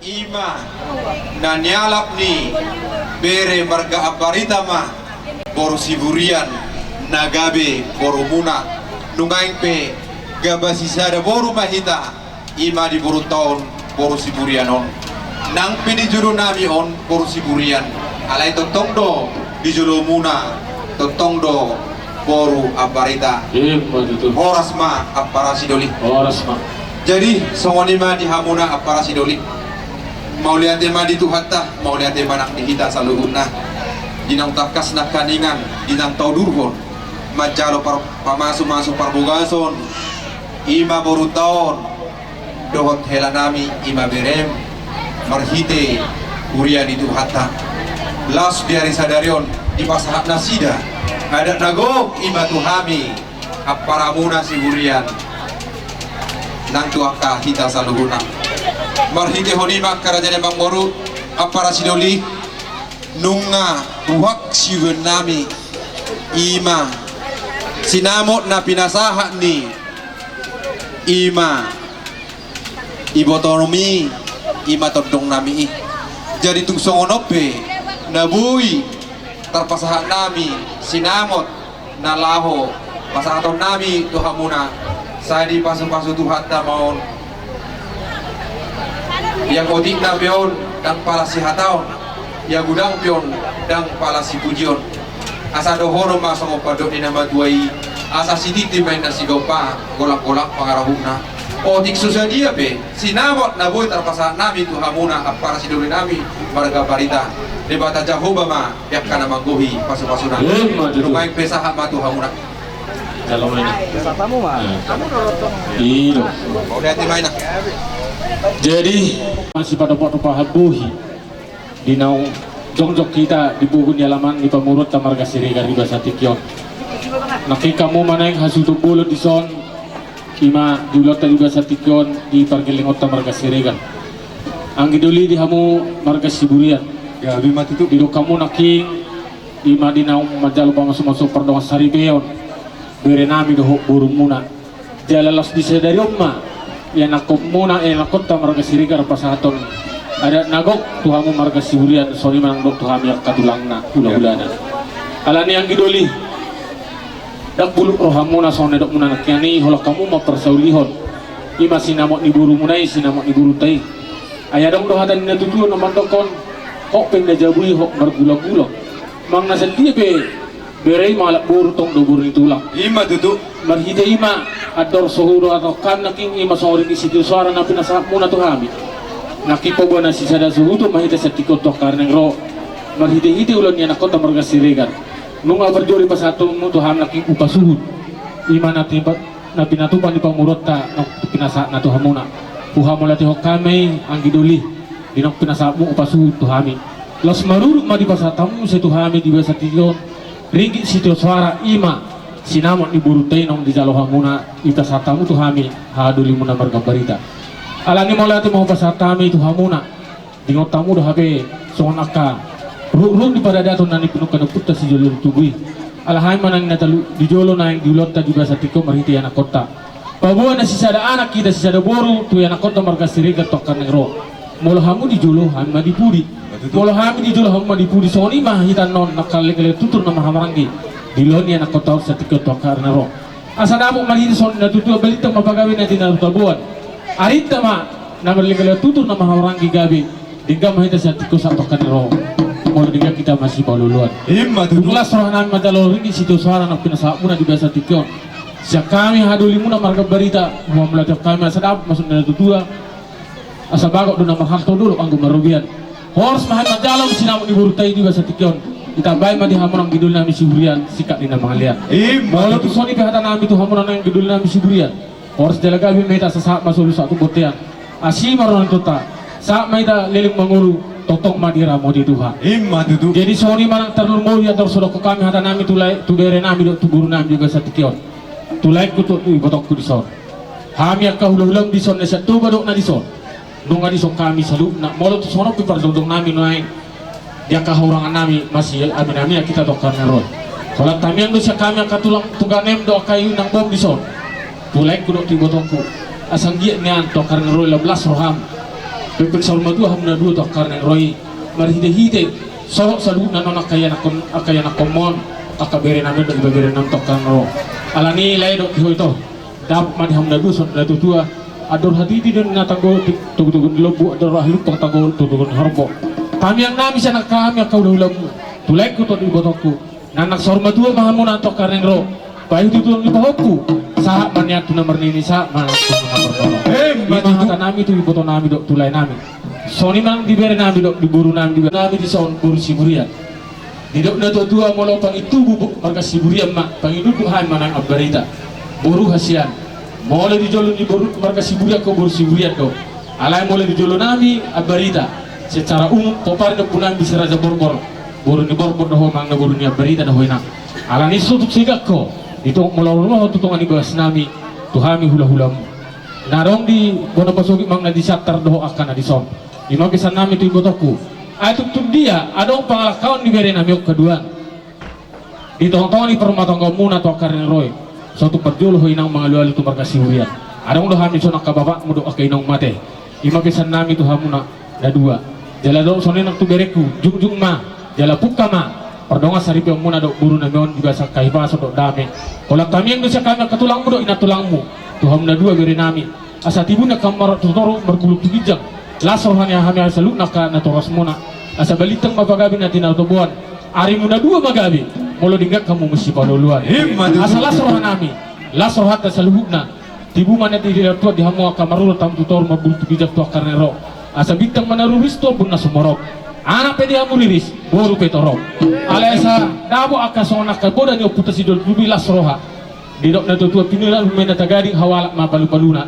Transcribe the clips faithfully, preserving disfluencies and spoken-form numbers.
Ima na nialap ni bere marga Ambarita ma boru Siburian na gabe borumuna. Nunga pe gabe sisada boru ma hita. Ima di borunta on boru Siburian on. Nang pe di jolonami on boru Siburian. Alai tongtong do di jolomuna tongtong do boru Ambarita. Ima tutu. Horas ma ampara Sidoli. Horas ma. Jadi songon i ma di hamuna ampara Sidoli. Mauliate ma di Tuhanta, mauliate ma nang di hita saluhutna. Di naung tangkas nangkaningan, di naung taudurhon manjalo par-, pamasu-masu parbogason. Ima borunta on dohot helanami ima berem marhite huria ni Tuhanta. Laos di ari sadari on dipasahat nasida adat na gok ima tu hami amparamuna Siburian nang tu angka hita saluhutna. Marhitehon i ma angka raja ni amangboru ampara Sidoli, nunga ruhak siubeonnami ima sinamot na pinasahat ni ima ibotonami ima tondongnami i. Jadi tung songon on pe na boi tarpasahatnami sinamot na laho pasahatonnami tu hamuna, sai dipasupasu Tuhanta ma on. Ia otikna pe on ndang pala sihataon, ia godang pe on ndang pala sipujion. Asa dohonon ma songon pandok ni na matua i, asa sititi ma inna sigompa, golanggolang pangarahutna. Otik so sadia pe sinamot na boi tarpasahatnami tu hamuna ampara Sidolinami marga Ambarita, Debata Jahowa ma di angka na manggohi pasupasuna. Ima tutu. Nunga pe sahat ma tu hamuna. Jalo ma inna. Satamu ma. Nah. Hamu do rotong. Iyo. Mauliate ma inna. Jadi masih pada waktu pahabohi di naung jongjong hita di bogu ni alaman ni pamoruonta marga Siregar di bagasan tingki on. Nangkin hamu ma naeng hasuhuton bolon dison, ima di ulaonta di bagasan tingki on di pargellengonta marga Siregar. Anggi doli di hamu marga Siburian. Gabe ma tutu. Didok hamu nangkin ima di naung manjalo pamasumasu pardongansaripeon berenami dohot borumuna. Jala laos di sadari on ma ianakhonmuna, ianakhonta marga Siregar pasahathon adat na gok tu hamu marga Siburian, songon i ma nang dohot tu hami angka tulangna hulahulana. Alani anggi doli, ndang buluk rohamuna songon na nidokmuna nangkin i, holan hamu ma parsaulihon ima sinamot ni borumuna i, sinamot ni borunta i. Ai adong do hata ni na tutu na mandokkon, hot pe na jabu i hot margulanggulang. Manang na sadia pe bere i mangalap boru, tong do boru ni tulang. Ima tutu. Marhite i ma andor so hudokhon hami nangkin ima songon ringgit sitio soara na pinasahatmuna tu hami. Nangkin paboa na sisada suhut ma hita sian tingki on tu angka ari naeng ro. Marhitehite ulaon ni anakhonta marga Siregar, nunga parjolo dipasahat hamu tu hami nangkin upa suhut. Ima na timpa na pinatupa ni pamoruonta naung pinasahatna tu hamuna. Huhamauliatehon hami anggi doli di naung pinasahatmu upa suhut tu hami. Laos marurut ma dipasahat hamu muse tu hami di bagasan tingki on ringgit sitio soara, ima sinamot ni borunta i naung dijalo hamuna, dipasahat hamu tu hami haha dolimuna marga Ambarita. Alani mauliate ma hupasahat hami tu hamuna. Diingot hamu do hape songon angka ruhut-ruhut ni paradaton na pinungka ni ompunta sijolo-jolo tubu i. Ala hami ma naeng na talu di jolo naeng di ulaonta di bagasan tingki on marhite ianakhonta. Paboa na sisada anak hita sisada boru tu ianakhonta marga Siregar tu angka ari naeng ro. Molo hamu di jolo, hami ma di pudi. Molo hami di jolo, hamu ma di pudi, songon i ma hita annon na marlekaleka tutur na marhahamaranggi di ulaon ni anakhonta on sian tingki on tu angka ari naeng ro. Asa dapot ma di hita songon na tutu, balintang ma pagabe na di na taboan. Arinta ma na marlekaleka tutur na marhahamaranggi gabe. Denggan ma hita sian tingki on sahat tu angka ari naeng ro. Molo denggan hita masipaolooloan. Ima tutu. Dung las rohanami manjalo ringgit sitio soara naung pinasahatmuna di bagasan tingki on. Sian hami haha dolimuna marga Ambarita, huhamauliatehon hami asa dapot ma songon na tutu. Asa bagot do na marhalto, dolok anggo marrobean. Horas ma hami manjalo sinamot ni borunta i di bagasan tingki on. Ditambai ma di hamuna anggi dolinami Siburian singkat ni na mangalean. Ima tutu. Molo tung songon i pe hatanami tu hamuna anggi dolinami Siburian, horas jala gabe ma hita, asa sahat ma solu sahat tu bontean. Asi ma roha ni Tuhanta. Sahat ma hita leleng mangolu, tongtong ma diramoti Tuhan. Ima tutu. Jadi songon i ma nang tarlumobi andor so dokkon hami hatanami tu lae, tu berenami dohot tu borunami di bagasan tingki on. Tu laengku dohot tu ibotongku dison. Hami angka hulahulam dison, na sian Toba dohot na dison. Nunga dison hami saluhutna, molo tung songon on pe parjongjong nami nuaeng di angka hahurangannami, masiaminamian hita tu angka ari naeng ro. Holan tamiang do sian hami angka tulang tu ganem dohot angka inang bom dison. Tu laengku dohot tu ibotongku. Asa anggiat nian tu angka ari naeng ro lam las roham. Pepeng saur matua hamu na dua tu angka na naeng ro i. Marhitehite solhot saluhutna on angka ianakhon, angka ianakhonmon, angka berenami on dohot ibebere nami tu angka na naeng ro. Alani i lae dohot di ho ito. Dapot ma di hamu na dua songon na tuatua. Andor hatiti do na tanggol togutogu ni lombu, andor halumpang tanggol togutogu ni horbo. Tamiang nami sian angka hami angka hulahulam. Tu laengku dohot ibotongku. Nanang saur matua ma hamu na tu angka na naeng ro. Bahen tu tulang ni pahompu. Sahat ma nian tu na marnini, sahat ma nian tu na marnono. Emma tutu. Hata nami tu iboto nami dohot tu lae nami. Songon i ma nang di bere nami dohot di boru nami, di bere nami di son boru Siburian. Didok na tuatua molo pangintubu marga Siburian ma, panginunduk hami ma nang Ambarita. Boru hasian. Molo di jolo ni boru marga Siburian ho boru Siburian do. Alai molo di jolo nami Ambarita. Secara umum pomparan ni ompu nami di si Raja Borbor. Boru ni Borbor do ho manang na boru ni Ambarita do ho inang. Alani i so tung sega ho. Di tonga molo ro ho tu tonga ni bagas nami. Tu hami hulahulamu. Na adong di bona pasogit manang na di Siantar dohot angka na di son. I ma pesan nami tu ibotongku. Ai tung tu dia adong pangalangkaon ni bere nami on haduan. Di tongatonga ni parrumatanggaonmuna tu angka na naeng ro i. So tung parjolo ho inang mangalualu tu marga Siburian. Adong do hami son angka bapakmu dohot angka inongmu ate. I ma pesan nami tu hamuna na dua. Jala dohot songon i nang tu berengku, jungjung ma. Jala pungka ma. Pardongan saripeonmuna dohot boru nami on di bagasan hahipason dohot dame. Holan tamiang do sian hami angka tulangmu dohot inantulangmu. Tu hamu na dua bere nami. Asa tibu ni angka martotoru marbulung tu ginjang. Las roha ni hami saluhutna angka natorasmuna. Asa balintang ma pagabe na tinatoboan. Arimu na dua ma gabe. Molo denggan hamu masipaolooloan. Emma tutu. Asa las roha nami. Las rohanta saluhutna. Tibu ma na di, di, di hamu angka marurat hamu tu toru marbulung tu ginjang tu angka na naeng ro. Asa bintang ma na ruris tu ombun na sumorop. Anak pe di hamu riris, boru pe torop. Alai asa dapot angka songon angka boda ni ompunta Sidola Tudubi las roha. Didok na tuatua pinila lumena tagading hawalak ma palupaluna.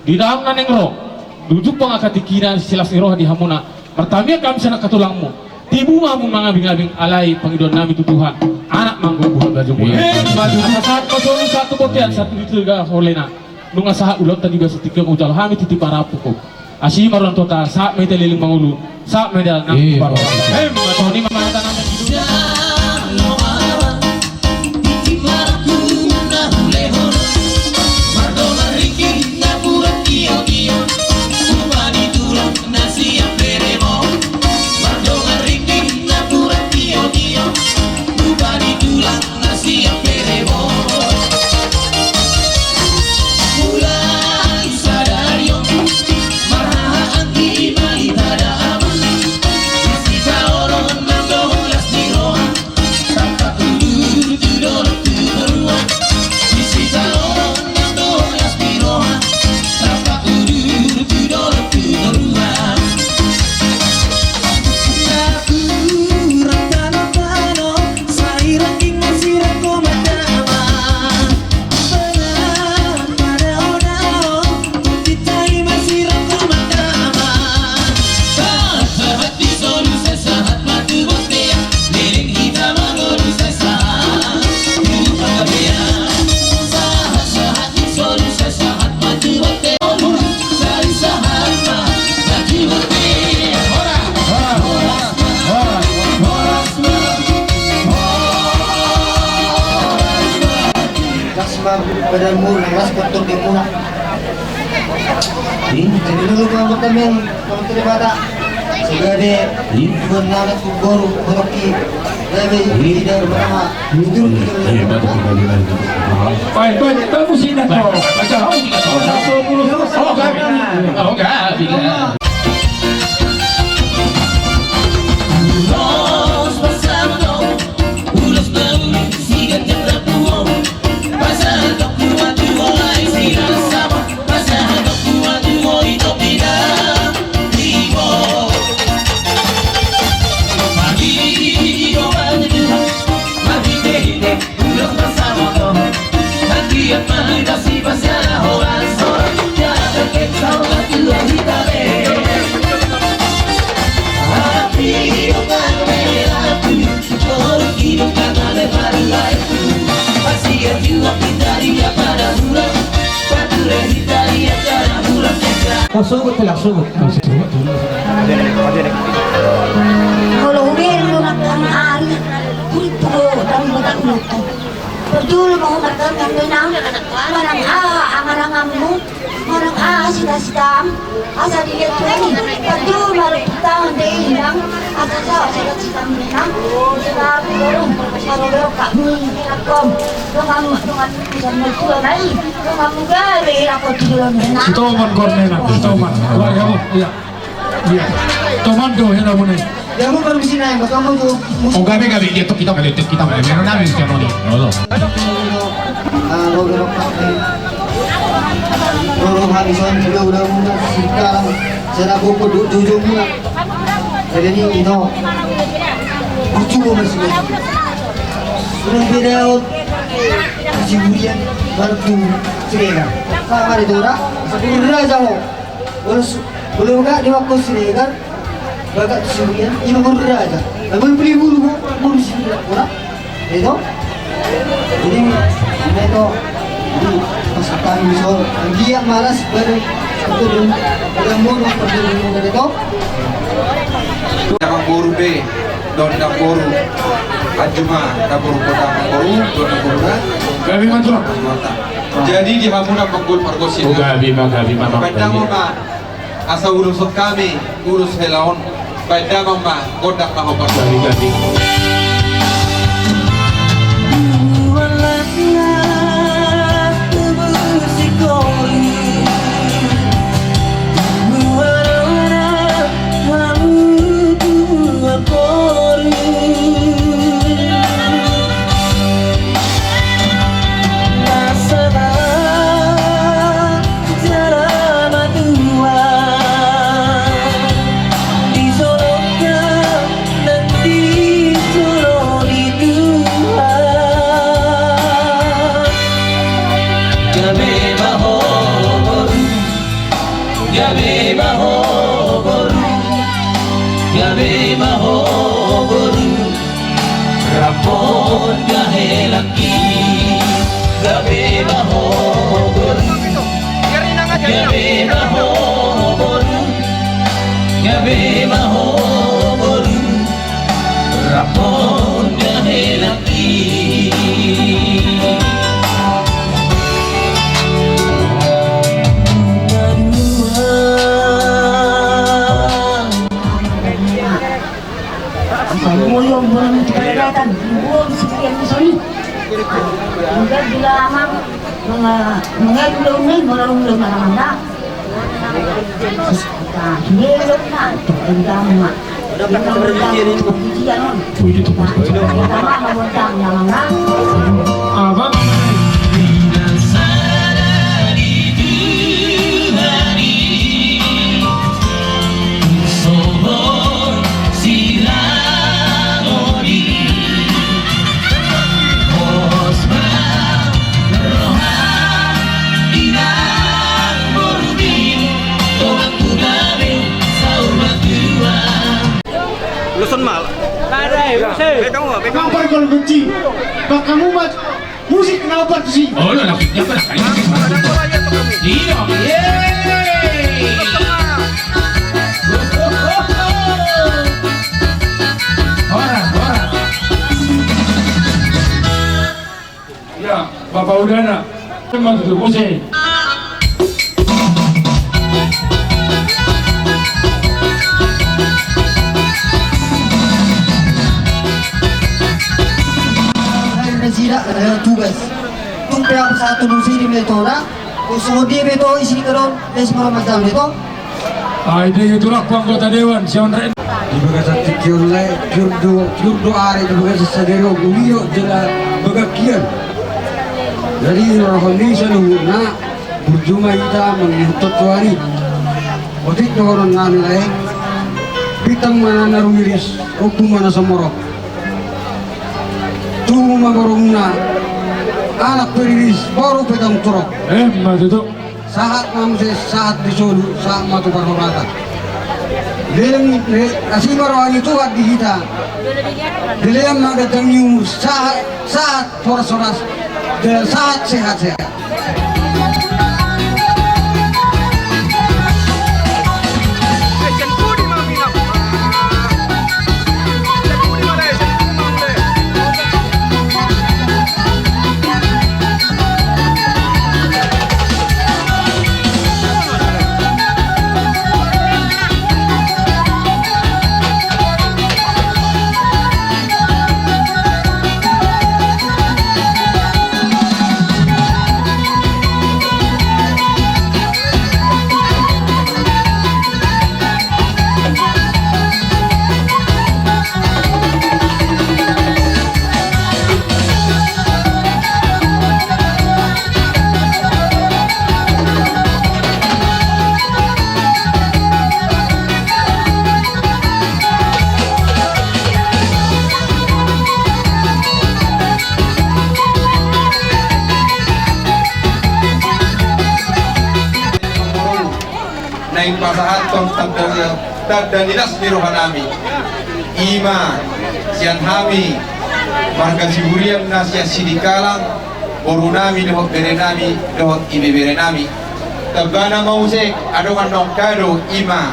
Di taon na naeng ro. Dung jumpang angka tingkina silas ni roha di hamuna. Martamiang hami sian angka tulangmu. Tibu ma hamu mangabingabing alai pangidoan nami tu Tuhan. Anak ma anggo buha bajong. Emma tutu. Asa sahat ma solu sahat tu bontean sahat tu tiga holena. Nunga sahat ulaonta di bagasan tingki on hujalo hami titi parampuk. Asi ma roha ni Tuhanta sahat ma hita leleng mangolu. Sahat ma hita nang. Emma tutu. Songon i ma hata nami. Las ma badanmu, las potong dia muna. Jadi dulu ma bertemu sama Debata. Sebagai ibu anak kubur, berki. Baik, baik, bagus ini, Nak. Baca. Oh, enggak. Oh, enggak. Kau sogot, telah sogot. Kalau huber lu makan hari, itu, tapi bukan itu. Betul, mau makan yang tenang, manang ha, manang ambu, manang ha, Sita-sitam, asa dilihat Tuhan, tentu malu kita untuk inang, asa sa, asa kita menang, sebab belum, kalau belum kami lakom, dengan, dengan, dengan mertua kami, dengan muda, lakom di dalam menang. Sitoman, kornena, sitoman. Wah, ya, iya. Iya. Toman do, ya, namanya. Dia mau permisi naik, mas, kamu tuh. Oh, gabe, gabe, dia tuh kita, gabe, kita, gabe. Mana nabi, siapa nih? Halo. Ah, lo belok kaki. Lo, lo habis on, udah, udah, udah, sekarang. Saya lagu peduk jujung, ya. Jadi ini, ino. Lucu, mas, ini. Sudah beda, oh. Si Burian, baru tuh, Siregar. Sama di Dora, Siregar aja, oh. Baru su-, baru enggak, dia waktu Siregar. Bagak Surian, ima guru raja. Lamun beli bulu, bulu Surian, ora? Itu? Jadi, ini itu, ini pas kami soal, dia malas pada, itu, dan, dan mau, itu. Namboru be, don namboru. Anjuma, namboru, don namboru, don namboru, nah. Gabe ma, Tulang. Mantap. Jadi, di hamu na manggol pargonsi. Oh, gabe ma, gabe ma, gabe. Pandang ma. Asa uruson hami, urus hela on. Baen damang ma, gondang ma hombar. Gari, gari. Jala matua di soloka, nang di solo ni Tuhan. Gabe ma ho boru, gabe ma ho boru, gabe ma ho boru. Rap on da helangki. Gabe ma ho boru. Gabe ma ho boru. Gabe ma ho boru. Rap on da helangki. Asa boyo boru tu paradaton, boru sipilihan di sini. Mangadu ulaon, mangadu ulaon, mangadu ulaon. Apa? Ulos on mal. Lapar kalau benci. Bakamu mat. Musik kenapa sih? Oh, lo langsung dia berapa? Iya. Yeay. Horas, horas. Ya, Bapak Udana. Teman tuh, musik. Nasida, eh, tugas. Tung pe am satu nusiri metona. Songon dia beto isi keron, isi keron macam beto. Ai dia itulah anggota dewan, si Onre. Di bagasan tingki on lae, tiur do, tiur do ari di bagasan sadari on, gulio jala bagangkian. Jadi rohon ni saluhutna, burju ma hita mangihut Tuhan i. Otik dohonon nami lae. Bintang ma na rumiris, ombun ma na sumorop. Tubu ma borumuna, anak pe riris, boru pe tong torop. Emma tutu. Sahat ma muse, sahat di solu, sahat ma tu parhorata. Leleng, le-, asi ma roha ni Tuhan di hita. Leleng ma ganjang ni umur, sahat, sahat, horas-horas, dan sahat, sehat-sehat. Pasahathon tanda, tanda ni las ni rohanami. I ma sian hami marga Siburian na sian Sidikalang, borunami dohot berenami dohot ibeberenami. Tambana ma muse, adong annon kado, i ma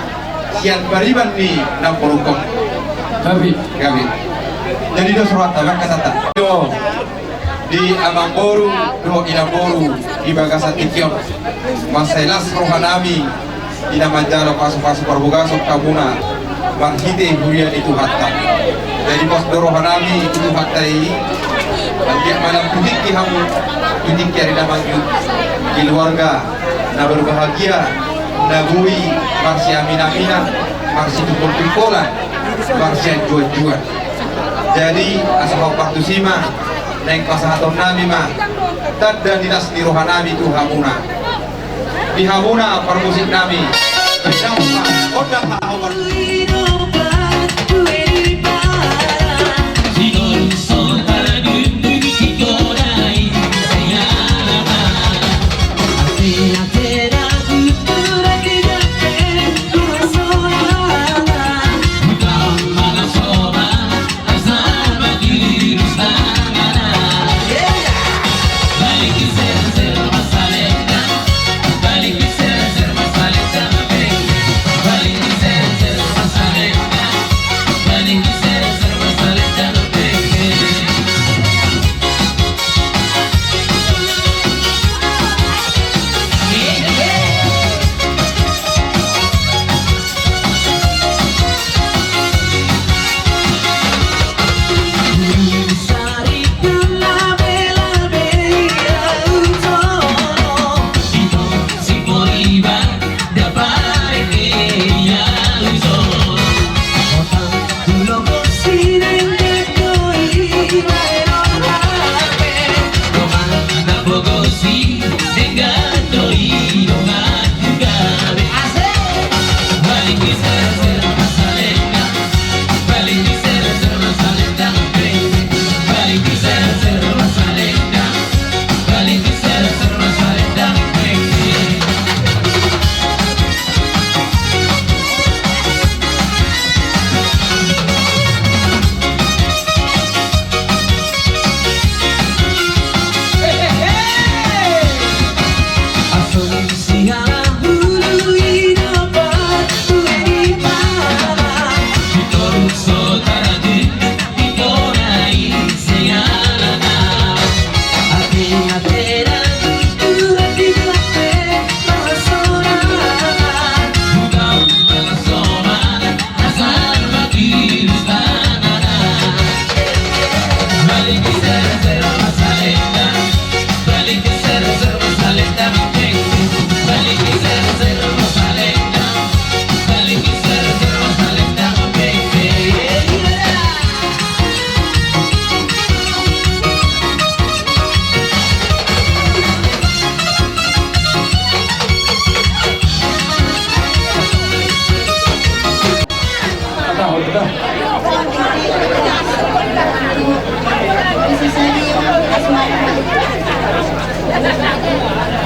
sian pariban ni namboru on. Gabe. Gabe. Jadi dos rohanta, bangkasanta. Yo. Di amangboru dohot inangboru di bagasan tingki on. Mansai las rohanami di na manjalo pasupasu parbagason hamuna marhite huria ni Tuhanta. Jadi pos do rohanami tu Tuhanta i, anggiat ma lam tu tingki hamu, tu tingki ari na mangihut, keluarga na berbahagia, na boi marsiaminaminan, marsitungkoltungkolan, marsianjuanjuan. Jadi asa hombar tusi ma, naeng pasahatonnami ma tanda ni las ni rohanami tu hamuna. Di hamuna parmusiknami. Ondang ma, ondang ma, hombar.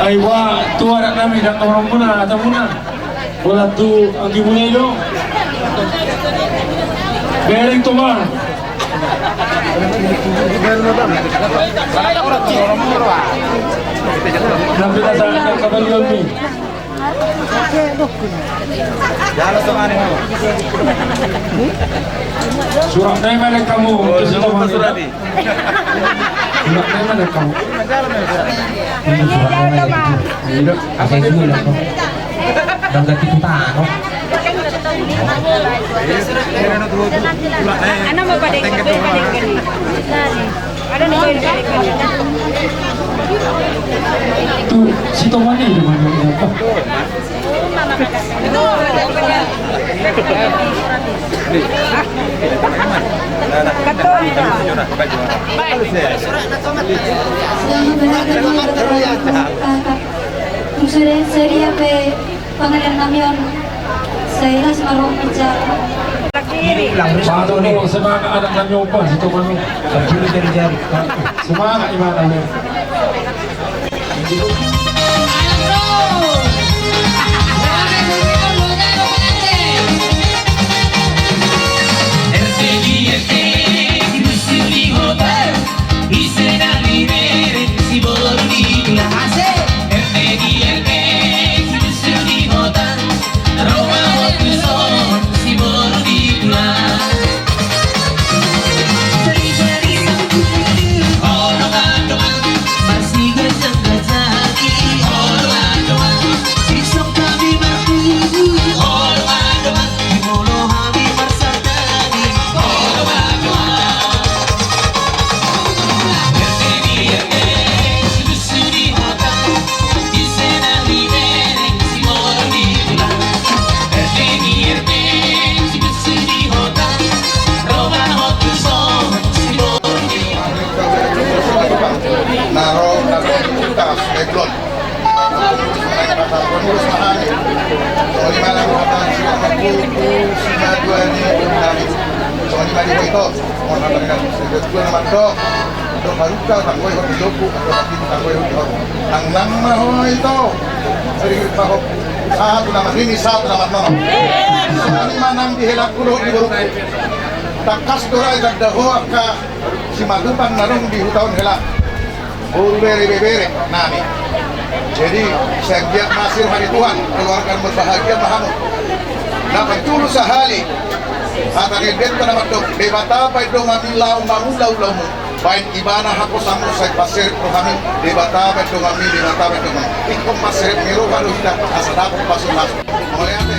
Ai boha tu anaknami, dang na horong muna, ata muna. Bola tu anggi muna i do. Bereng tu ma. Nampina sa angka kabalion mi. Surat nai ma dek hamu. Surat nai ma dek hamu. Ini surat nai ma dek hamu. Ini dok. Apa itu? Dang ganti tu tano. Anak mau pada ikut, pada ikut. Tu si Tomani di mana? Sudah sedia pe. Pangalian nami on. Sai las ma ro meja. Pato ni. Semangat anak nami opa, si Tomani. Semangat i ma nami. Mari ho ito, mohon maaf, dengan seketua nama do, do haruka tanggoi ho di loku, do hati tanggoi ho di ho. Nang nang ma ho ito, sering paho, satu nama ini, satu nama nono. Sani manang di helak kulo di boru. Tangkas do rai tanda ho angka simalupan narung di hutaon helak. Boru bere bebere nami. Jadi, sai anggiat ma asi roha ni Tuhan, keluarga na berbahagia ma hamu. Na patolu sahali, hata ni denta na mandok, Debata paendonganmi laho mangula ulaonmu. Baen Ibana haposanmu sai paserep rohami, Debata paendonganmi, Debata paendonganmi. Ingkon paserep ni roha do hita, asa dapot pasu-pasu. Mauliate.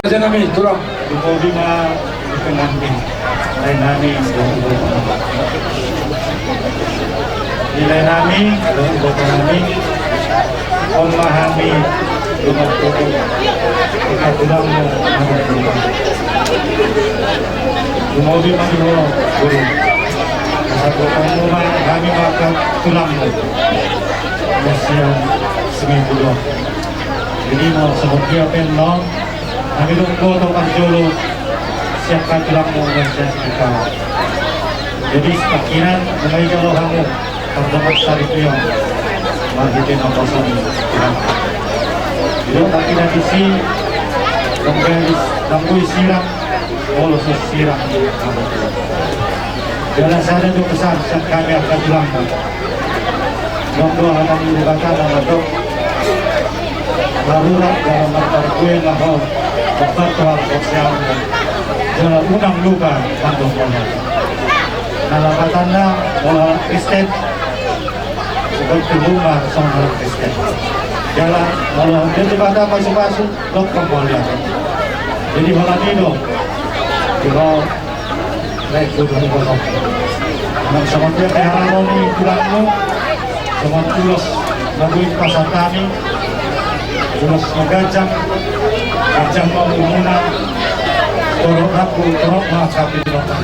Raja nami, tulang. Lumobi ma di pengantin. Lae nami, dohot boto nami. Di lae nami, dohot boto nami. On ma hami, dohot boto. Angka tulangmu, hami tulangmu. Lumobi ma di ho, boru. Asa botomu ma, hami ma angka tulangmu. Sian Simanjuntak. Jadi, mau songon dia pe, no. Hami do boto parjolo sian angka tulangmu, sian angka. Jadi, sangkinan, nunga ijalo hamu tardongan saripeon marhite naposo ni Tuhan. Jadi, sangkinan disi, nunga i-, nunga i sirang, molo so sirang. Jala sada do pesan sian hami angka tulangmu. Nunga do hata ni Debata na mandok. Marurang jala marparbue ma ho, mambantu haporseaonmu, jala unang lupa mandok mauliate. Na lapatanna, molo halak Kristen, seperti rumah songon halak Kristen. Jala molo hata ni Debata pasu-pasu, dok mauliate. Jadi holan i do, di ho, Baik, boru ni boru. Nang songon dia pe haroro ni tulangmu, songon ulos na boi pasahat hami, ulos na ganjang, ganjang ma umurmuna, torop rambu, torop ma hape di lompa.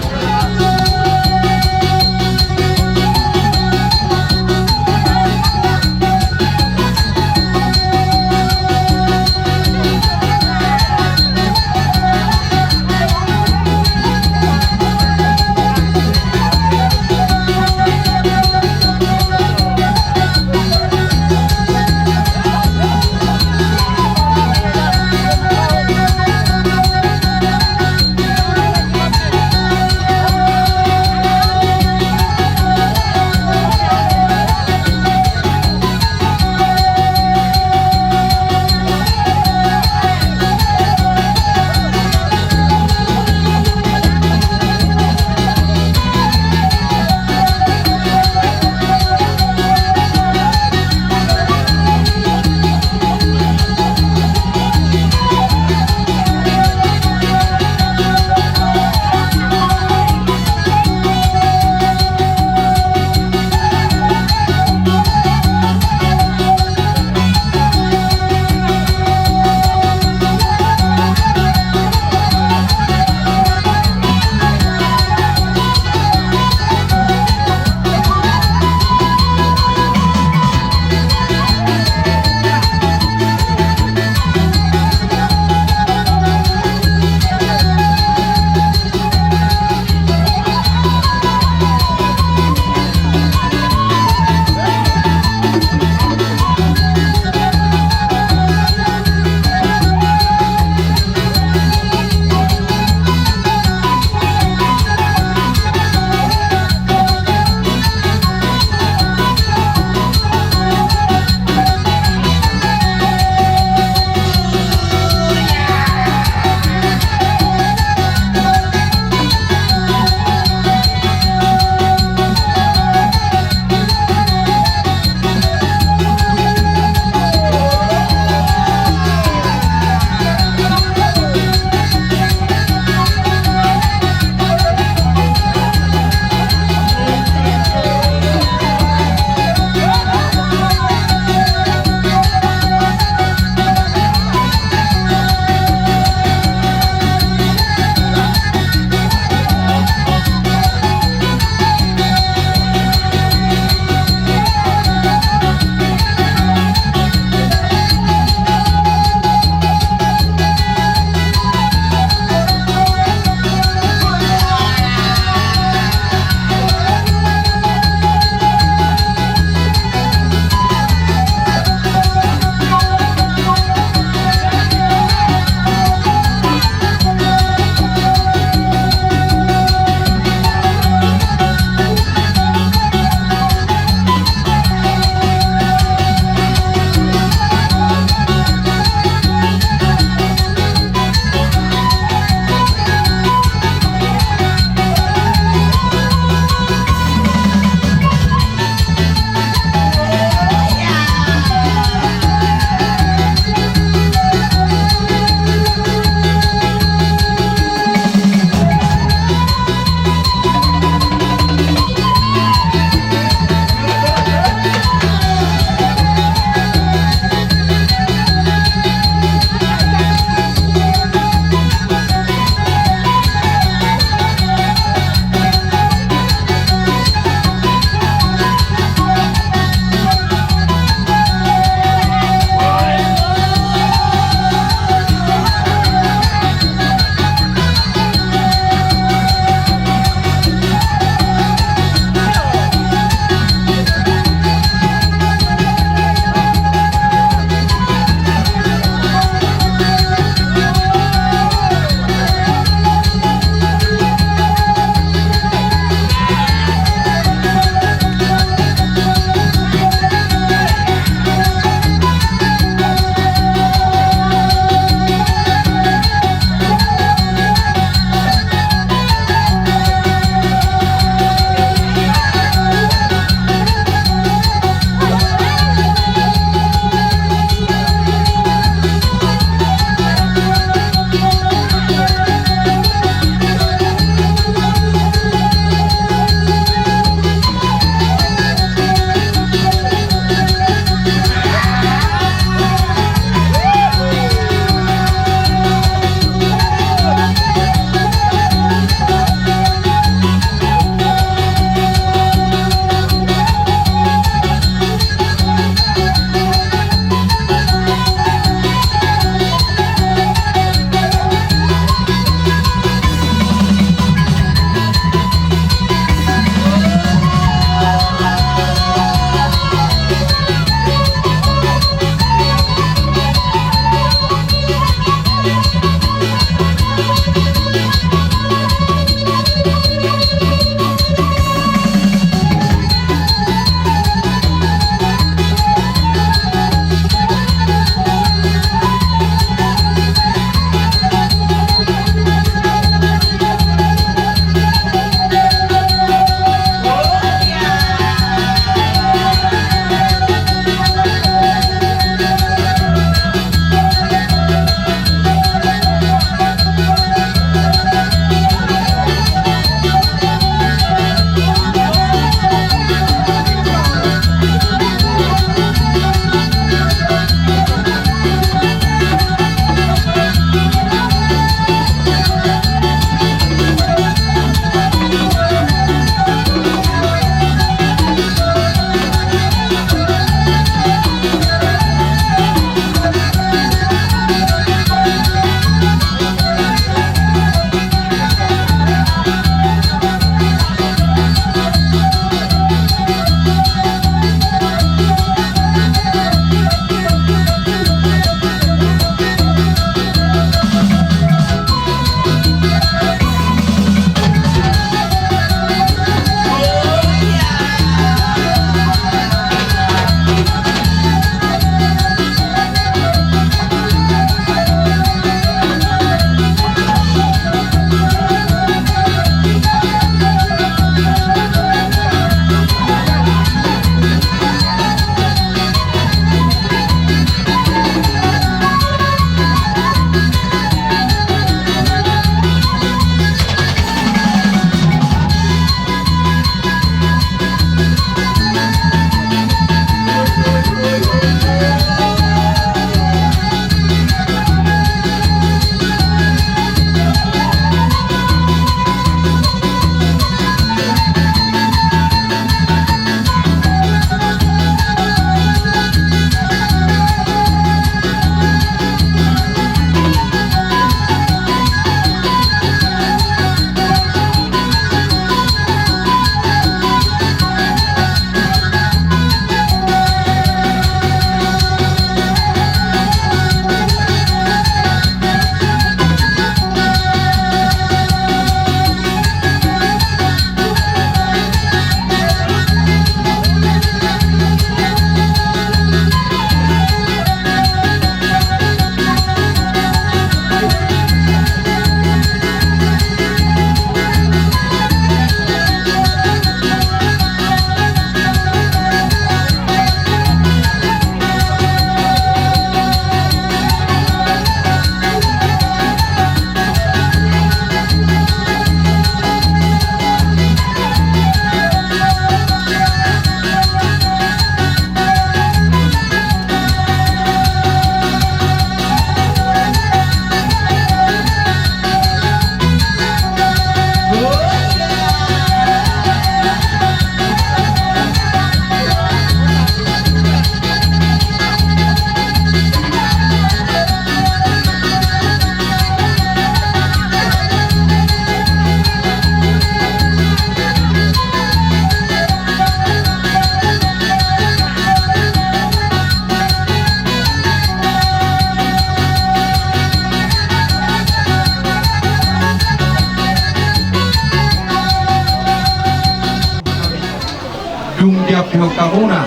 Diampehon hamuna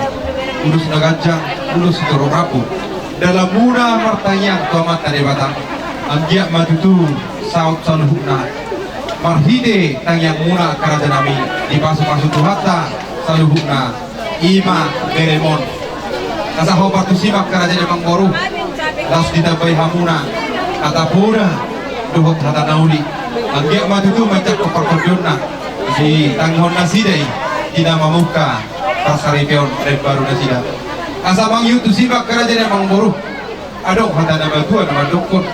ulos na ganjang, ulos sitorop rambu. Dalanmuna martangiang tu Amanta Debata. Anggiat ma tutu saut saluhutna. Marhite tangiangmuna angka raja nami, dipasupasu Tuhanta saluhutna. I ma beremon. Asa hombar tusi ma angka raja ni amangboru. Laos ditambai hamuna hata poda dohot hata na uli. Anggiat ma tutu manjangkon partondionna. Ditangihon nasida i di na mamungka parsaripeon na imbaru nasida. Asa mangihut tusi ma angka raja ni amangboru. Adong hata na matua na mandokkon: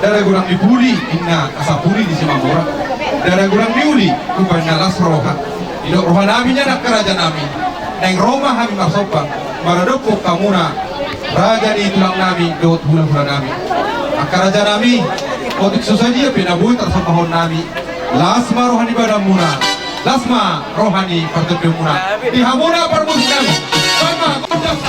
Dara godang ni puli, inna asa puli ni Simamora. Dara godang ni uli, rupani na las roha. Didok roha nami nian angka raja nami, naeng ro ma hami marsombang maradophon hamuna, raja ni tulang nami dohot hulahula nami. Angka raja nami, otik so sadia pe na boi tarsombahon nami, las ma roha ni badanmuna. Las ma roha ni partondionmuna. Di hamuna parmusik nami. Baen ma gondang.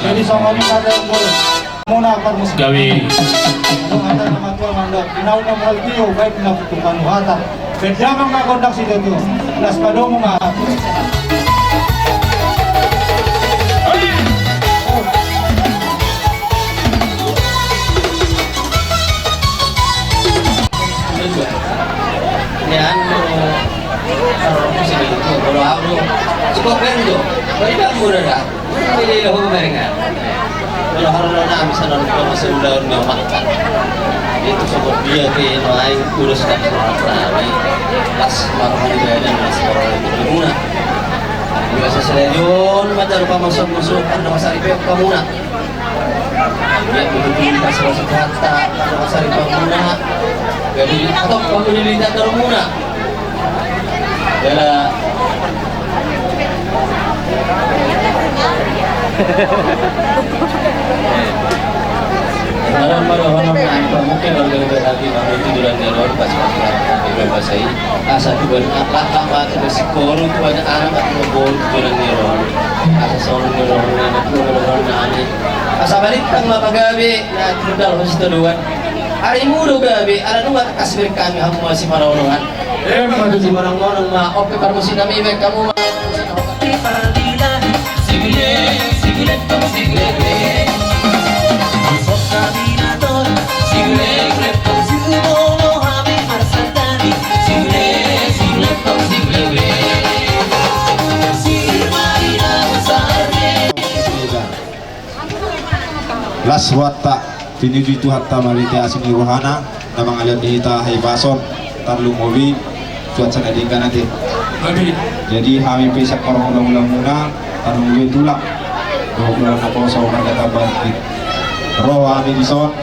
Jadi songon i ma, gabe. Adong hata na matua mandok: Inaun na mual tio, baen na putu panuhatan. Baen damang ma gondang situtu. Las padomu ma. Nian, kalau aku sih gitu, kalau aku cukup kan itu. Kalau tidak, udah dah. Jadi, lo mau barengan. Kalau harus lo nami sana, lo masih udah, udah makan. Itu sobat dia ke, lo lain urus kan, nami. Pas marah di badan, pas orang itu gimana? Biasa selejon, macam apa masuk, masuk, ada masalah di pihak kamu nak. Ya, begitu, pas masuk kata, ada masalah di pihak kamu nak. Jadi, atau kamu di lidah kamu nak. Jala. Sekarang pada orang yang pamuka dan berbahagia, itu jalan jalan pas pas pas di bebas saya. Asa tu banyak anak, asa tu sikoro, tu banyak anak, asa tu bol, tu jalan jalan. Asa soal jalan jalan, tu jalan jalan. Asa balik tang ma pagabe, na tu dalam situ doan. Ari mudo gabe, ada dua kasih kami, aku masih pada orang. Emma tutu. Simonongmonong ma, ope parmusik nami, baen hamu ma. Las rohanta, pinillit Tuhanta marhite asi ni rohana, na mangalean di hita hahipason, tarlumobi, cuaca na denggan ate. Jadi hami pe sian parmula-mulamuna, tarlumobi tulang. Dohot tulang naposo marga Tambak. Ro hami dison.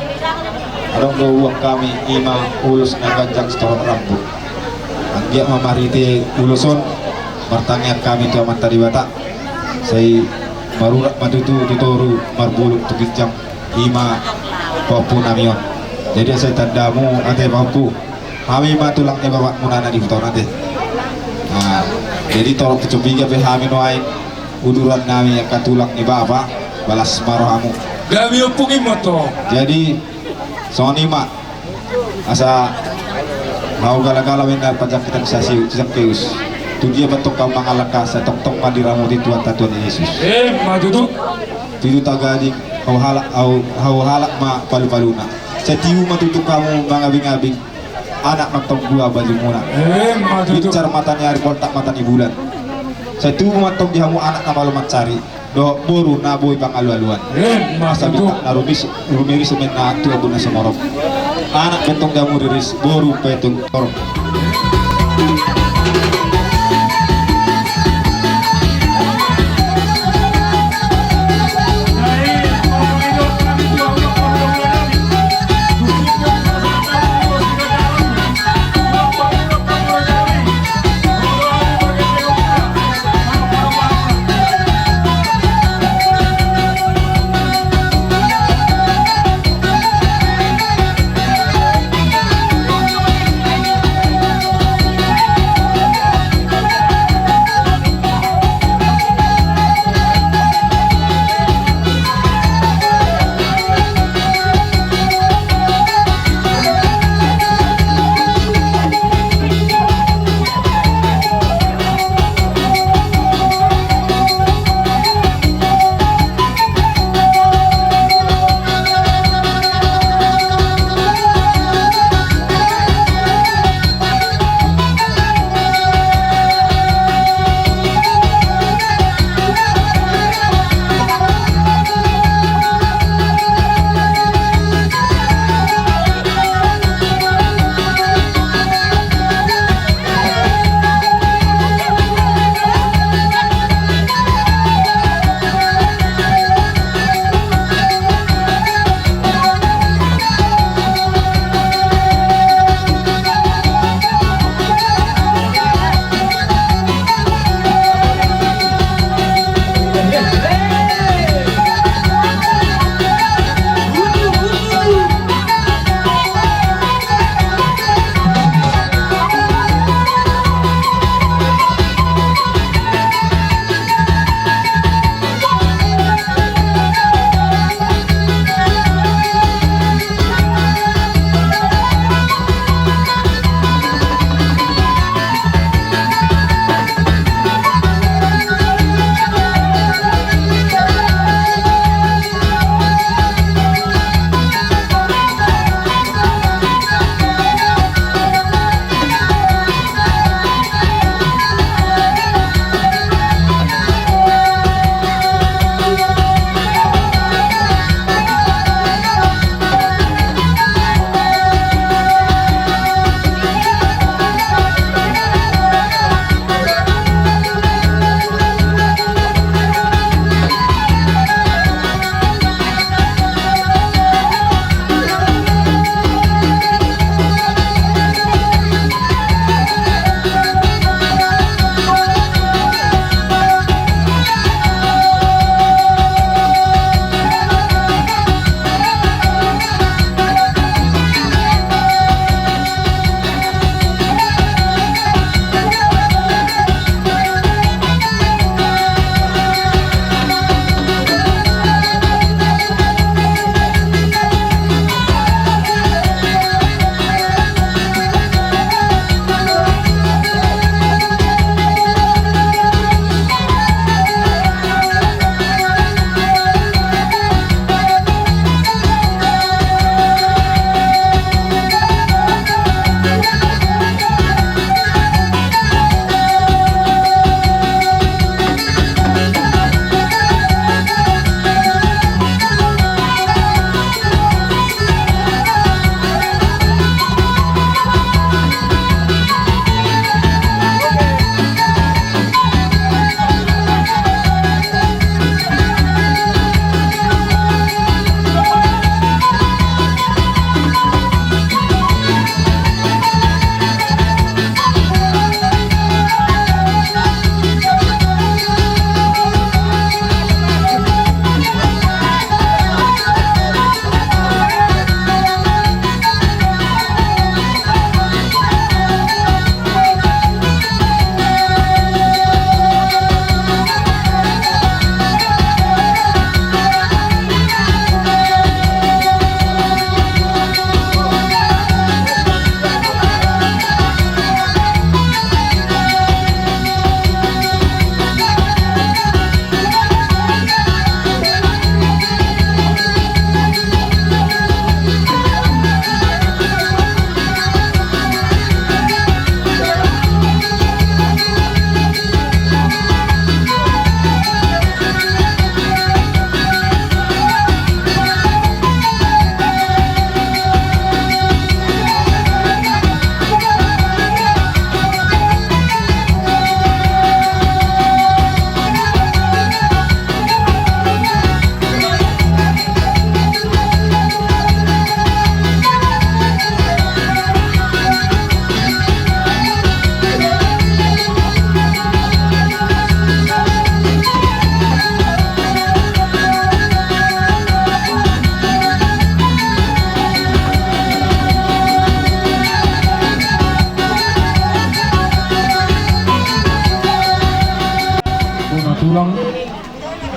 Adong do buat hami ima ulos na ganjang sitorop rambu. Anggiat ma marhite ulos on martangiang hami tu Amanta Debata, sai marurat ma tutu tu toru, marbulung tu ginjang, ima pahompu nami on. Jadi asa tanda hamu ate pahompu, hami ma tulang ni bapakmuna na di huta on ate. Nah, jadi torop tu Cumbiga pe hami nuaeng, uduran nami angka tulang ni bapa, balas ma rohamu. Gabe ompung i ma to. Jadi songon i ma, asa hau galagala mennar panjangkitan sasiu sisangkeus. Tu dia pe tong hau mangalangka, sai tongtong ma diramoti Tuhanta Tuhan Yesus. Emma tutu. Tutu tagading hau halak, hau, hau halak ma palupaluna. Sai tiu ma tutu hamu mangabingabing, anak ma tong dua bajumuna. Emma tutu. Binsar mata ni ari, poltak mata ni bulan. Sai tubu ma tong di hamu anak na malo mansari dohot boru na boi pangalualuan. Emma tutu. Asa bintang na rumis, rumiris ma inna tu ombun na sumorop. Anak pe tong di hamu riris, boru pe tong torop.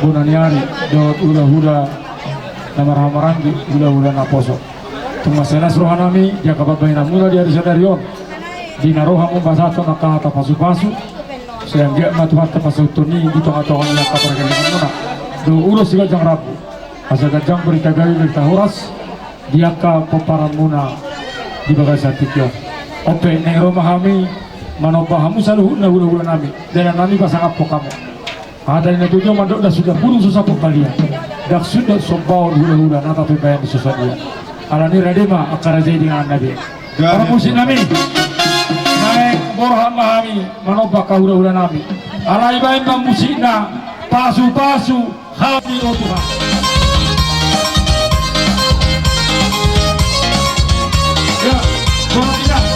Bona ni ari dohot hulahula na marhahamaranggi, hulahula naposo. Tung mansai las rohanami di angka pambahenanmuna di ari sadari on. Di na ro hamu mambahen angka hata pasupasu, sai anggiat ma Tuhanta pasauthon i di tongatonga ni angka pargellenganmuna dohot ulos siganjang rambu. Asa ganjang berita gabe, berita horas di angka pomparanmuna di bagasan tingki on. On pe naeng ro ma hami manomba hamu saluhutna hulahulanami, dalanami pasangaphon hamu. Hata ni na tutu mandok: Ndang suda burung so sampuk balian, ndang suda sombaon hulahula na tapimbahen so sadia. Alani rade ma angka raja i di inganan na be. Para musiknami, naeng borhat ma hami manomba angka hulahulanami. Alai baen ma musikna, pasupasu hami, o Tuhan. Ya, bona ni ari.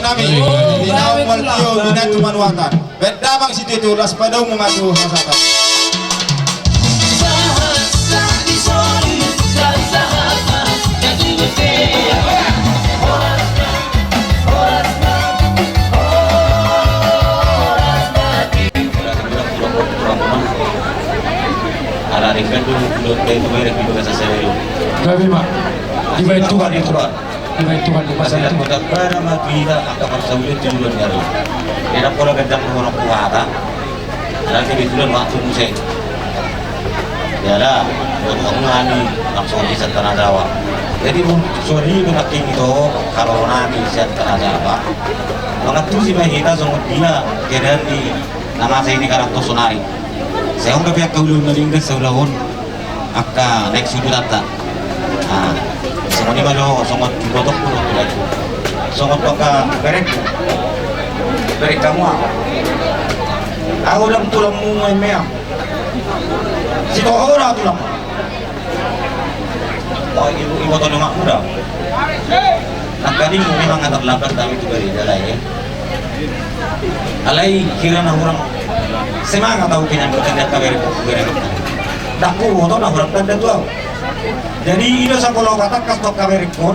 Nami, di naung mual tio, di na tumanuatan. Baen damang sitio-tio, laos padaomu ma tu hasahatan. Ala denggan do, do, do, do, do, do, do, do, do. Gabe ma. Dibaen Tuhan, dibaen Tuhan. Dibaen Tuhan, dibaen Tuhan. Masa itu. Kota Bara ma tu hita angka parsaulian tu joloan ni ari. Eda pola ganjang dohononku hata. Ala kebetulan waktu muse. Jala, dohot hami langsung di sian Tanah Jawa. Jadi, mun songon i do nangkin ito, kalau nami sian Tanah Jawa, mangantusi ma hita songon dia keadaan ni na masa i, karna sonari. Sai on gabe angka ulaon na denggan saulahon angka naeng sudutanta. Ah, songon i ma jo, songon tu ibotongku do, tu ibotongku. Songon tu angka berengku. Bereng hamu ahu. Ahu ndang tulangmu, Meang. Sitohor ahu tulang. Oh, ibu, ibu tolong aku dah. Nangkaning memang terlambat kami tu gereja lah, ya. Alai hira na hurang semangat ahu pinandokan di angka berengku, berengku. Ndang huboto na hurang tanda tu ahu. Jadi, i do sapola patangkas tu angka berengku.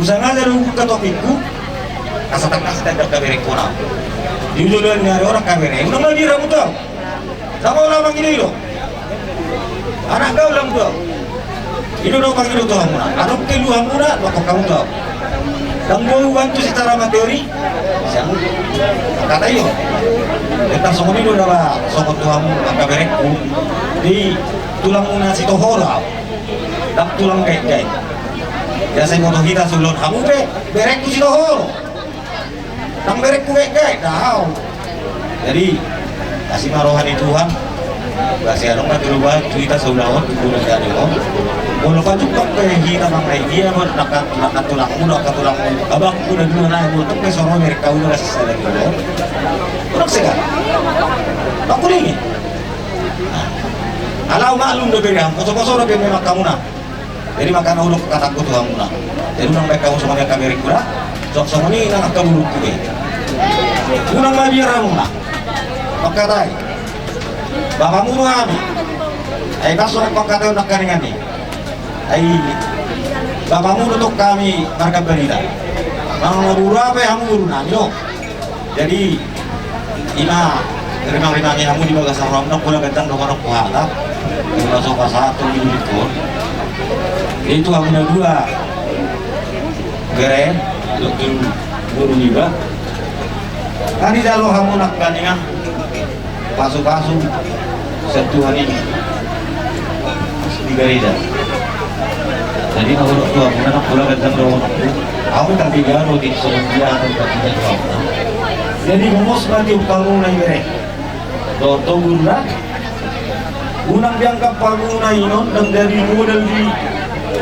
Usaha na jadi hubuka topikku. Asa tangkas tanda angka berengku na. Di joloan ni ari on angka bereng, unang mabiar hamu tu ahu. Sapola mangido-ido. Anak gaul hamu tu ahu. I do na hupangido tu hamuna. Adong keluhanmuna, dokkon hamu tu ahu. Ndang boi hubantu secara materi. Sian angka hata i do. Tentang songon i do na songon tu hamu angka berengku. Di tulangmuna sitohor ahu. Ndang tulang gaek-gaek. Biasa iboto hita saulahon hamu pe berengku sitohor. Ndang berengku gaek-gaek, ndang. Jadi, asi ma roha ni Tuhan. Basi adong ma tolu bahen tu hita saulahon, tu bulan jadi on. Molo pajumpang pe hita mangai dia, molo nangka, nangka tulangmu, nangka tulangmu, abangku na dua nai, molo tung pe so ro berengku na sisada di on. Unang sega. Ndang kulingi. Ala ahu maklum do bere hamu, poso-poso do pe memang hamuna. Jadi makana hudok hatangku tu hamuna. Jadi unang baen hamu songon i angka berengku da. Songon i nang angka borungku be. Unang mabiar hamuna. Mangkatai. Bapamu do hami. Ai pas songon mangkatai on nangkaningan i. Ai bapamu do tong hami marga Barita. Manang na boru aha pe hamu boru nami do. Jadi, ima rimang-rimangi hamu di bagasan roham, ndang pola ganjang dohononku hata. Ima so pasahat tu di lingkon. Itu hamu na dua. Bere, dohot tu boru niba. Kan dijalo hamu nangkaningan pasu-pasu sian Tuhan i di gereja. Jadi, na hudok tu hamu, ndang pola ganjang dohononku. Au pe tapiga do di songon dia akan tapiga do au. Jadi gomos ma tiop panguna i bere. Dohot guruna. Unang dianggap panguna i on ndang jadi modal di,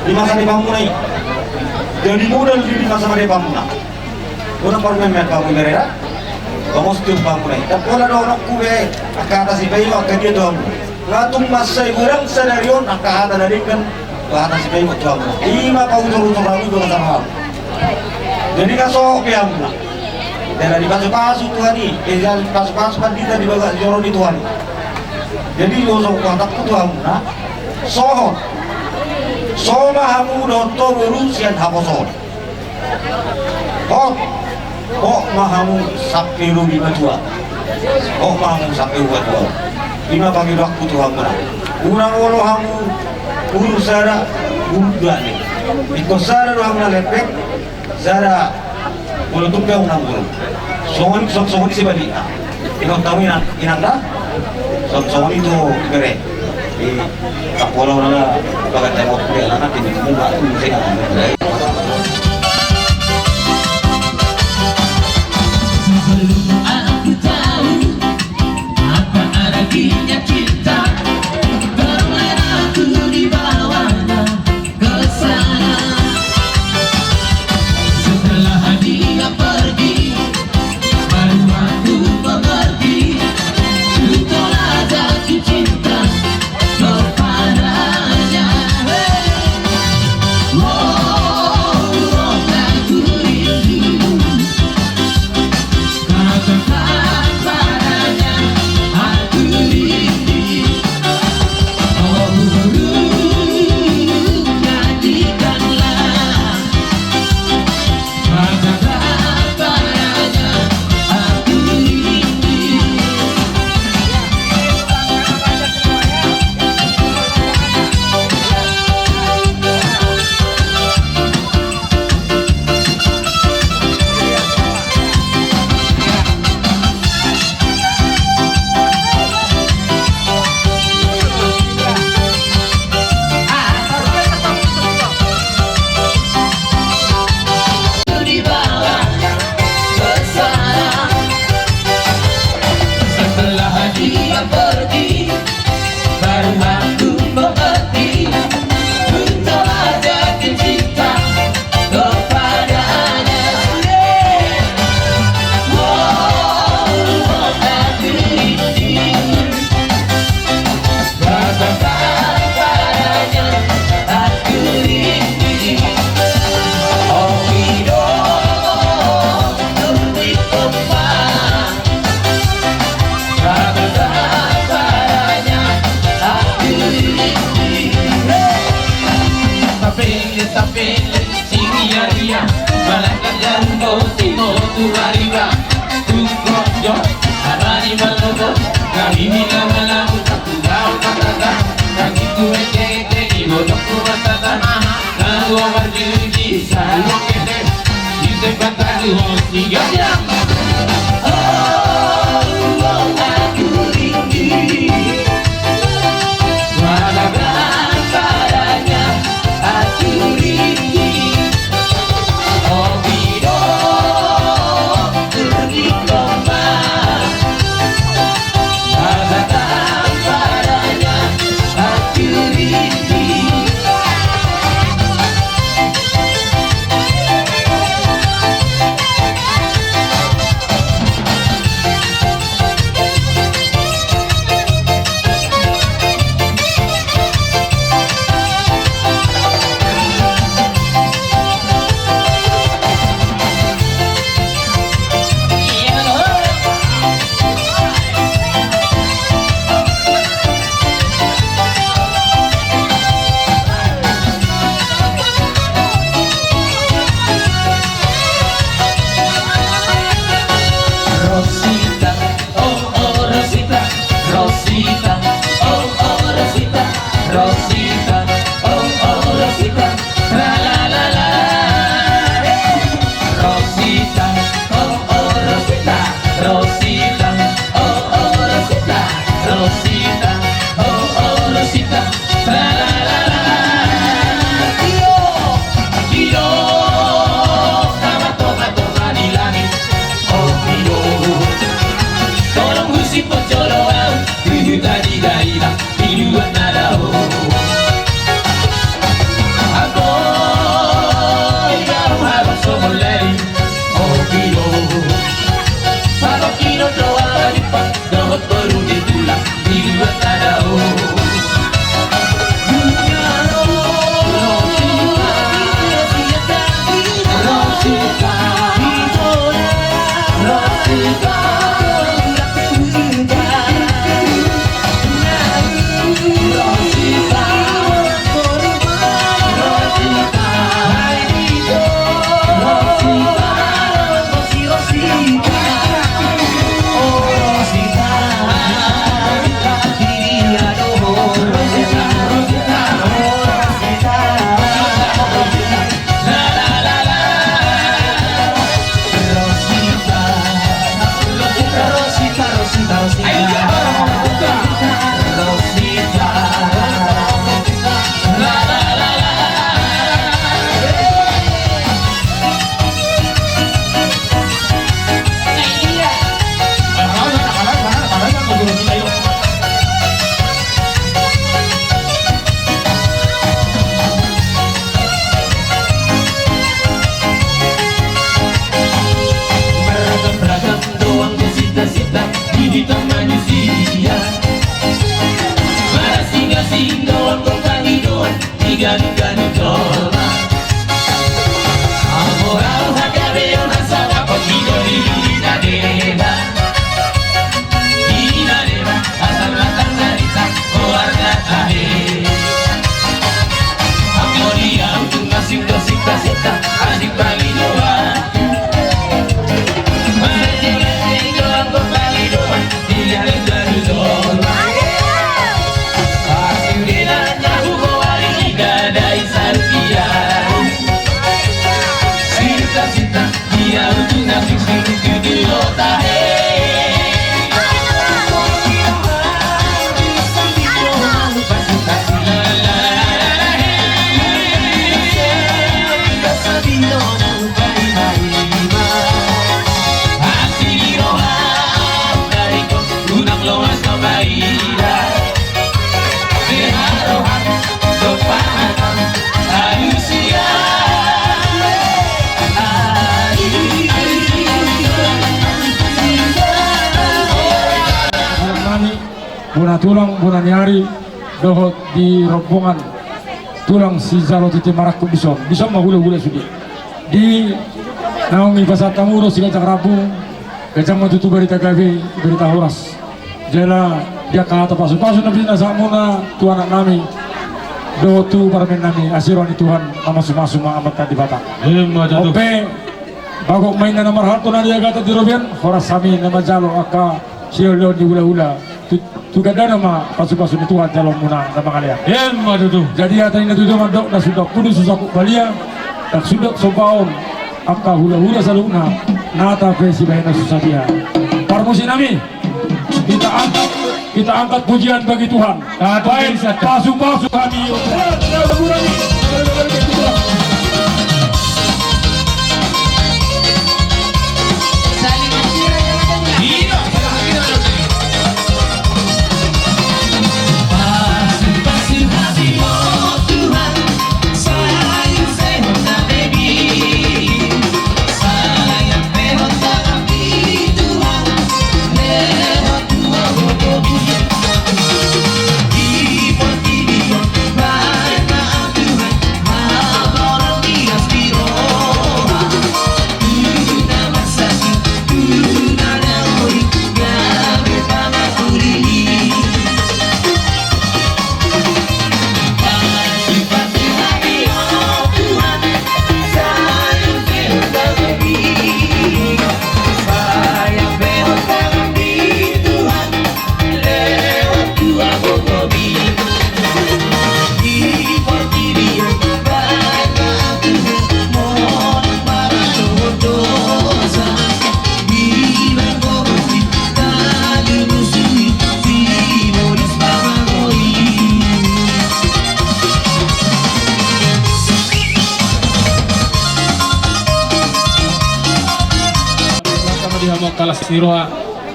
di masa depanmuna i. Jadi modal di, di masa depanmuna. Unang parumaen-maen panguna i bere da. Gomos tiop panguna i. Ndang pola dohononku be angka hata sipaingot angka dia tu hamu. Nga tung mansai godang sadari on angka hata na denggan, hata sipaingot tu hamu. I ma pautor-utor hamu i do na saro hamu. Jadi nga sohot be hamuna. Jala dipasu-pasu Tuhan i, eh, jala dipasu-pasu pandita di bagasan joro ni Tuhan i. Jadi dohononku hatangku tu hamuna. Sohot. So ma hamu dohot ho boru sian haposoon. Hot, hot ma hamu sampe lobi matua. Hot ma hamu sampe lobi matua. I ma pangidoanku tu hamuna. Unang olo hamu boru sada, boru dua ni. Ingkon sada do hamuna lempek, sada molo tung pe unang boru. Songon, songon, songon i sebalikna. Ingot hamu inang, inang da. Songon, songon i tu bere. Di Apollo na bagan tembok dia, anak ini semua batu, saya nggak ngerti. Sebelum aku tahu apa artinya cinta, tolonglah aku dibawa ke sana. Setelah dia pergi, baru aku mengerti, ku telah jatuh cinta kepadanya. Hey. Oh, aku rindu. Katakan padanya, aku rindu. Oh, burung, nyanyikanlah. Katakan padanya, aku rindu. Setelah dia pergi, baru aku mengerti, ku telah jatuh cinta kepadanya. Oh, oh, aku rindu. Katakan padanya, aku rindu. Oh, hidup, hidup di tempat. Katakan padanya, aku rindu. Sapele, sapele, siriaria, malangkah jauh, timo tu ariba. Tungkok jo, abani malobo, kami mina malamu, satu daun patata, kaki tu ete-ete, di botong tu patata, aha, lalu awan juji, saluang kete, di tempat tadi, oh, tiga jam. Oh, oh, aku rindu. Katakan padanya, aku rindu. Oh, hidup, pergi kemana? Katakan padanya, aku rindu. Bona tulang, bona ni ari, dohot di rombongan tulang sijalo titi marangkup dison. Dison ma hulahula sude. Di naung dipasahat hamu do siganjang rambu, ganjang ma tutu barita gabe, barita horas. Jala di angka hata pasupasu na pinasahatmuna tu anaknami dohot tu parumaennami, asi roha ni Tuhan na mamasu-masu ma Amanta Debata. Ima tutu. Onpe, bagot ma inna na marhalto na niagatan di robean, horas hami na manjalo angka silehonlehon ni hulahula. Tu, tu gandana ma pasupasu ni Tuhan jaloonmuna na mangalean. Ima tutu. Jadi hata ni na tutu mandok, na sundang pudun so sakup balia, na sundang sombaon angka hulahula saluhutna, nata pe sibahenna so sadia. Parmusiknami, kita angkat, kita angkat pujian bagi Tuhan. Baen pasupasu hami. Di hamu angka las ni roha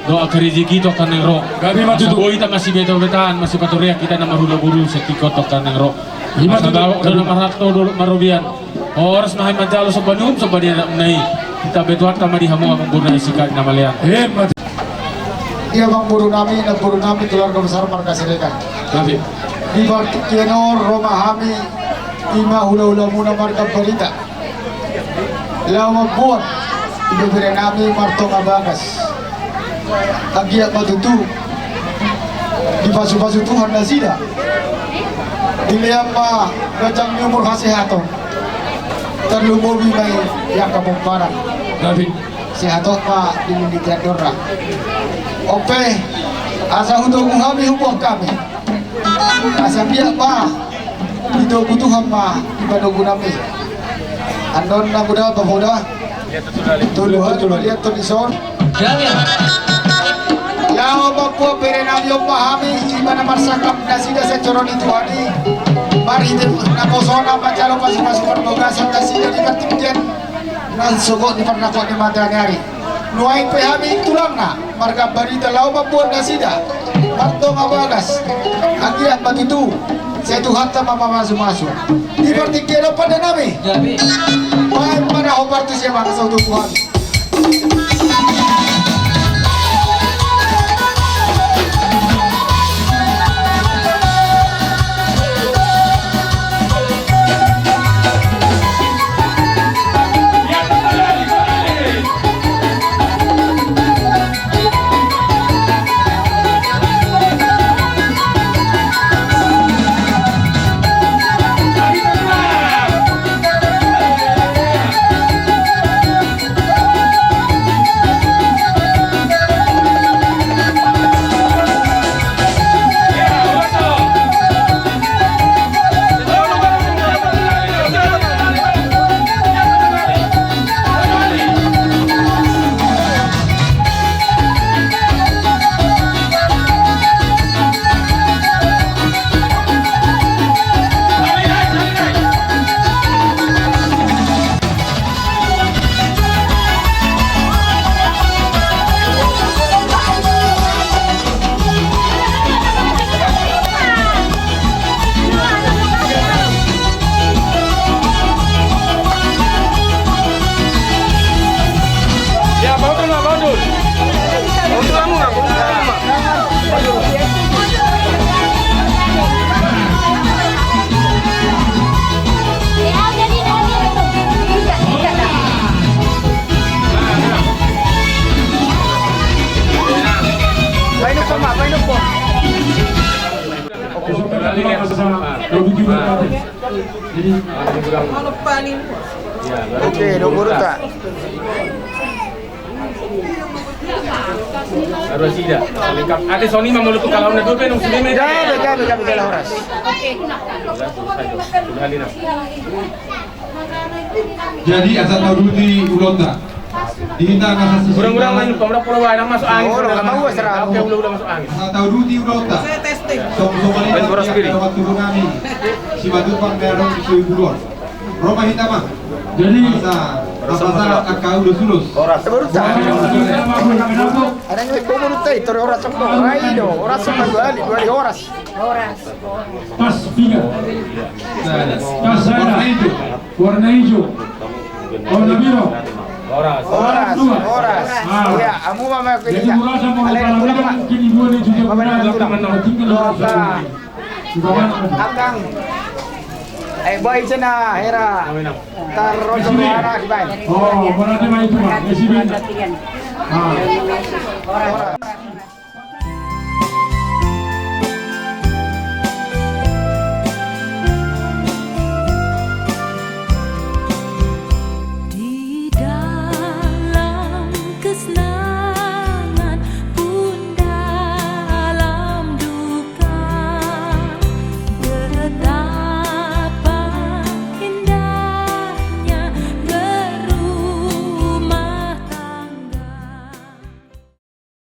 dohot angka rejeki tu angka naeng ro. Gabe ma tutu. Asa boi hita masibetabeta, masipatorean hita na marhulahula sian tingki on tu angka naeng ro. Ima tutu. Asa boi hita na marhalto dohot marobean. Horas ma hami manjalo somba ni uhum somba ni anak na i. Hita betoanta ma di hamu amangboru nami singkat na malean. Ima tutu. Ia amangboru nami, namboru nami, keluarga besar marga Siregar. Gabe. Di partingkian on ro ma hami, ima hulahulamuna marga Barita. Laho mamboan ibebere nami Martonga Bagas. Anggiat ma tutu dipasupasu Tuhan nasida. Dilehon ma ganjang ni umur, hasehaton. Tarlumobi ma i di angka pomparan. Gabe. Sehat on ma di lilitan dorna. Onpe, asa hutogu hami, huboan hami. Asa piak ma ditogu Tuhan ma di panogu nami. Annon na muda papoda. Tolu hali maliat toni son. Laho mamboan bere nami on ma hami, ima na marsangkap nasida sian joro ni Tuhan i. Marhite naposona manjalo pasupasu parbagason nasida di partingkian na sogot ni parnangkoan ni mataniari. Nuaeng pe hami tulangna marga Barita laho mamboan nasida, Martonga Bagas. Anggiat ma tutu sai Tuhanta ma mamasumasu. Di partingkian on pande nami. Baen ma na hombar tu si amang, asa hutogu hami. Jadi, oke, dua puluh tak. Baru sida, lengkap. Ate Sony ma molo tu kalau na dua pe nung sini me. Gabe, gabe, gabe, gabe, horas. Jadi asa tauduti ulaonta. Di hita na sasisi. Kurang-kurang main pamra pura wae nang masuk angin. Oh, nang masuk angin. Oke, udah, udah masuk angin. Asa tauduti ulaonta. Song song ini boras piri. Waktu nami. Si batu pang merong si buluan. Roma hita ma. Jadi asa rasa angka ulos-ulos. Horas. Baru tak. Ada yang mau baru tak itu horas, horas, horas. Horas. Pas piga. Pas saya. Warna hijau. Warna hijau. Warna biru. Horas. Horas. Dua. Horas. Ah. Iya, amu mama aku. Jadi ini. Murasa mau. Alai, para pulang, Pak. Mungkin ibu ini juga. Bapak, pulang. Tinggal di rumah. Akang. Eh, boy, cina, hera. Taruh suara di baik. Oh, berarti mah itu, Pak. Di sini. Ah. Horas.